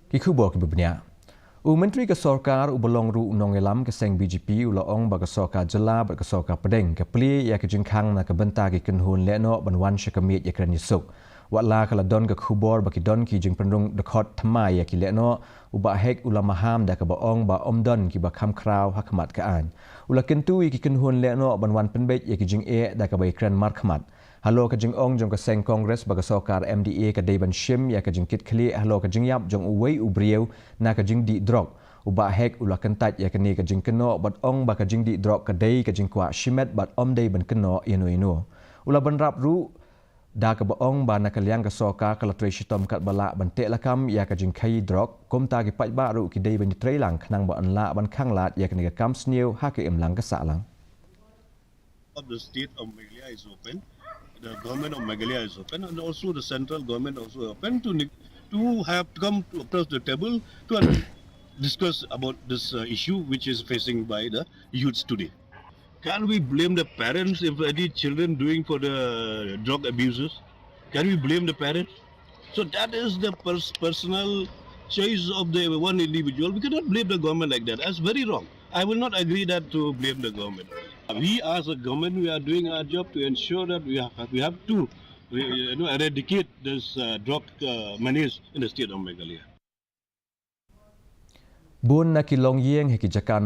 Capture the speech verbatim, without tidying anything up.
Ki khubor kiba bniah. U Myntri ka Sorkar uba long ruh u nongïalam ka seng B J P u la ong ba ka Sorkar Jylla bad ka Sorkar Pdeng ka plie ïa ka jingkhang na ka bynta ki kynhun leh noh ban wan sha ka miej ïakren ïasuk. Wat la ka la don ka khubor ba ki don ki jingpynrung dkhot thymmai ïa ki leh noh, u Bah Hek u la maham da kaba ong ba ym don kiba kham khraw ha khmat ka aiñ. U la kyntu ïa ki kynhun leh noh ban wan pynbeit ïa ki jingeh da kaba ïakren markhmat. Halor ka jingong jong ka seng Congress ba ka sorkar M D A ka dei ban shim ïa ka jingkitkhlieh halor ka jingïap jong uwei u briew na ka jingdih drok, u Bah Hek u la kyntait ïa kane ka jingkynnoh bad ong ba ka jingdih drok ka dei ka jingkwah shimet bad ym dei ban kynnoh ïano ïano. U la bynrap ruh da kaba ong ba na ka liang ka sorkar ka la trei shitom katba lah ban teh lakam ïa ka jingkhaïi drok, kumta ki paidbah ruh ki dei ban ïatreilang khnang ba yn lah ban khanglad ïa kane ka kam sniew ha ka imlang ka sahlang. Of the state of Meghalaya is open, the government of Meghalaya is open, and also the central government also open to ne- to have come to across the table to discuss about this uh, issue which is facing by the youths today. Can we blame the parents if any children doing for the drug abuses? Can we blame the parents? So that is the pers- personal choice of the one individual. We cannot blame the government like that. That's very wrong. I will not agree that to blame the government. We as a government, we are doing our job to ensure that we have, we have to you know, eradicate this uh, drug uh, menace in the state of Meghalaya. Bun na ki longïing ha ki jaka